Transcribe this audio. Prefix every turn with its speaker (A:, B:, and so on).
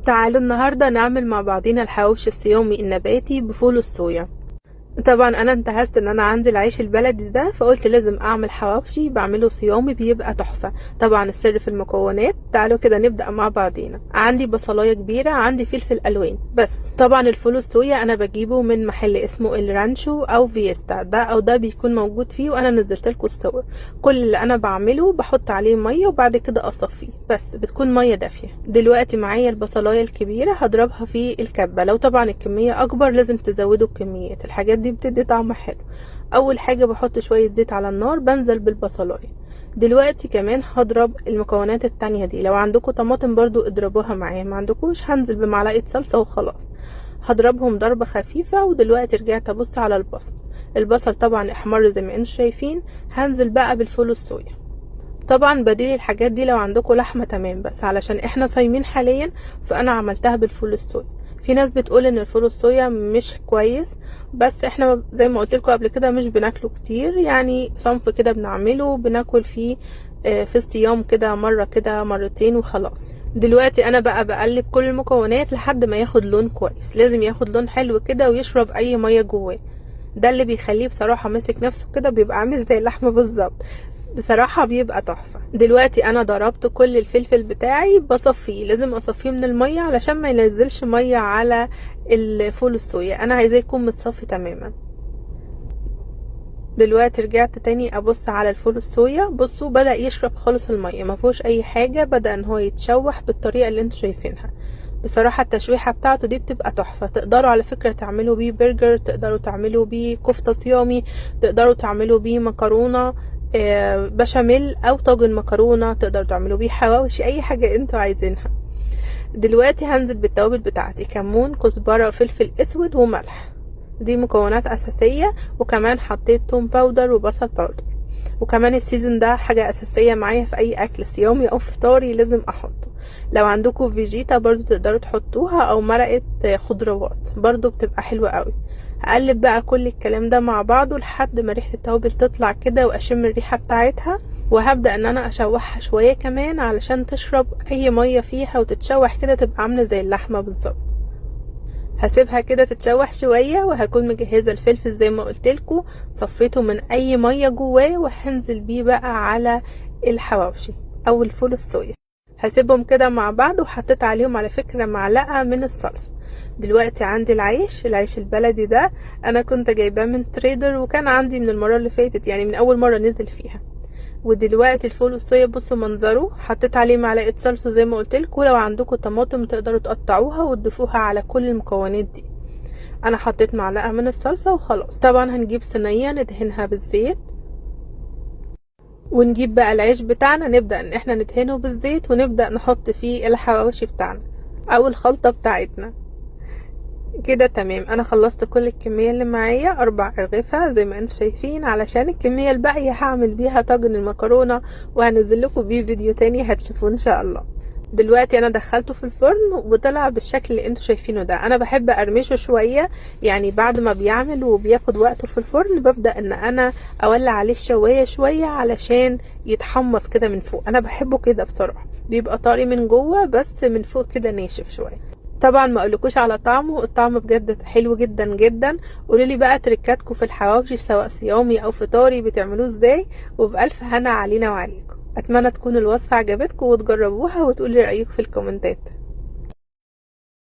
A: تعالوا النهاردة نعمل مع بعضينا الحواوشي الصيامي النباتي بفول الصويا. طبعا انا انتهزت ان انا عندي العيش البلدي ده، فقلت لازم اعمل حواوشي بعمله صيامي بيبقى تحفة. طبعا السر في المكونات. تعالوا كده نبدأ مع بعضينا. عندي بصلاية كبيرة، عندي فلفل الوان بس. طبعا الفول الصويا انا بجيبه من محل اسمه الرانشو او فيستا، ده او ده بيكون موجود فيه، وانا نزلت لكم الصور. كل اللي انا بعمله بحط عليه مية وبعد كده اصفيه، بس بتكون مية دافية. دلوقتي معايا البصلاية الكبيرة هضربها في الكبة. لو طبعا الكمية اكبر لازم تزودوا الكميات، الحاجات دي بتدي طعم حلو. اول حاجة بحط شوية زيت على النار، بنزل بالبصلاية. دلوقتي كمان هضرب المكونات التانية دي. لو عندكم طماطم برضو اضربوها معايا، ما عندكوش هنزل بمعلقة صلصة وخلاص. هضربهم ضربة خفيفة. ودلوقتي رجعت ابص على البصل. البصل طبعا احمر زي ما انتم شايفين. هنزل بقى بالفول الصويا. طبعا بديل الحاجات دي لو عندكم لحمة تمام، بس علشان احنا صايمين حاليا فانا عملتها بالفول الصويا. في ناس بتقول ان الفول الصويا مش كويس، بس احنا زي ما قلت لكم قبل كده مش بناكله كتير، يعني صنف كده بنعمله بناكل فيه في الصيام كده مرة كده مرتين وخلاص. دلوقتي انا بقى بقلب كل المكونات لحد ما ياخد لون كويس. لازم ياخد لون حلو كده ويشرب اي مية جواه، ده اللي بيخليه بصراحة ماسك نفسه كده، بيبقى عامل زي اللحمة بالظبط، بصراحة بيبقى تحفة. دلوقتي انا ضربت كل الفلفل بتاعي، بصفيه، لازم اصفيه من المية علشان ما ينزلش مية على الفول الصويا، انا عايزاه يكون متصفي تماما. دلوقتي رجعت تاني ابص على الفول الصويا، بصوا بدأ يشرب خالص المية، ما فيهوش اي حاجة، بدأ ان هو يتشوح بالطريقة اللي انتوا شايفينها. بصراحة التشويحة بتاعته دي بتبقى تحفة. تقدروا على فكرة تعملوا بيه برجر، تقدروا تعملوا بيه كفتة صيامي، تقدروا تعملوا بيه مكرونة بشاميل او طاجن مكرونة، تقدروا تعملوا بيه حواوشي، اي حاجة انتوا عايزينها. دلوقتي هنزل بالتوابل بتاعتي: كمون، كزبرة، فلفل اسود، وملح. دي مكونات اساسية. وكمان حطيت توم powder وبصل powder، وكمان ال season ده حاجة اساسية معايا في اي اكل صيامي او فطاري لازم احطه. لو عندكم فيجيتا برضو تقدروا تحطوها، او مرقة خضروات برضو بتبقى حلوة قوي. هقلب بقى كل الكلام ده مع بعضه لحد ما ريحة التوابل تطلع كده واشم الريحة بتاعتها، وهبدأ ان انا اشوحها شوية كمان علشان تشرب اي مية فيها وتتشوح كده، تبقى عاملة زي اللحمة بالظبط. هسيبها كده تتشوح شوية، وهكون مجهزة الفلفل زي ما قلتلكوا، صفيته من اي مية جواه، وهنزل بيه بقى على الحواوشي او الفول الصويا. هسيبهم كده مع بعض، وحطيت عليهم على فكرة معلقة من الصلصة. دلوقتي عندي العيش، العيش البلدي ده انا كنت جايباه من تريدر، وكان عندي من المرة اللي فاتت، يعني من اول مرة نزل فيها. ودلوقتي الفول الصويا بصوا منظره، حطيت عليه معلقة صلصة زي ما قلتلكوا. لو عندكم طماطم تقدروا تقطعوها وتضيفوها على كل المكونات دي. انا حطيت معلقة من الصلصة وخلاص. طبعا هنجيب صينية ندهنها بالزيت، ونجيب بقى العيش بتاعنا نبدأ ان احنا ندهنه بالزيت، ونبدأ نحط فيه الحواوشي بتاعنا او الخلطة بتاعتنا كده. تمام، انا خلصت كل الكمية اللي معايا، 4 ارغفة زي ما انتم شايفين، علشان الكمية الباقية هعمل بيها طاجن المكرونة، وهنزل لكم بيه فيديو تاني هتشوفوه ان شاء الله. دلوقتي انا دخلته في الفرن وطلع بالشكل اللي انتم شايفينه ده. انا بحب ارمشه شوية، يعني بعد ما بيعمل وبياخد وقته في الفرن ببدأ ان انا اولع عليه الشواية شوية علشان يتحمص كده من فوق. انا بحبه كده بصراحة، بيبقى طري من جوه بس من فوق كده ناشف شوية. طبعا ما اقولكوش على طعمه، الطعم بجد حلو جدا جدا. قولولي بقى تريكاتكم في الحواوشي سواء صيامي او فطاري بتعملوه ازاي، وبألف هنا علينا وعليكم. اتمنى تكون الوصفة عجبتكم وتجربوها وتقولي رأيكم في الكومنتات.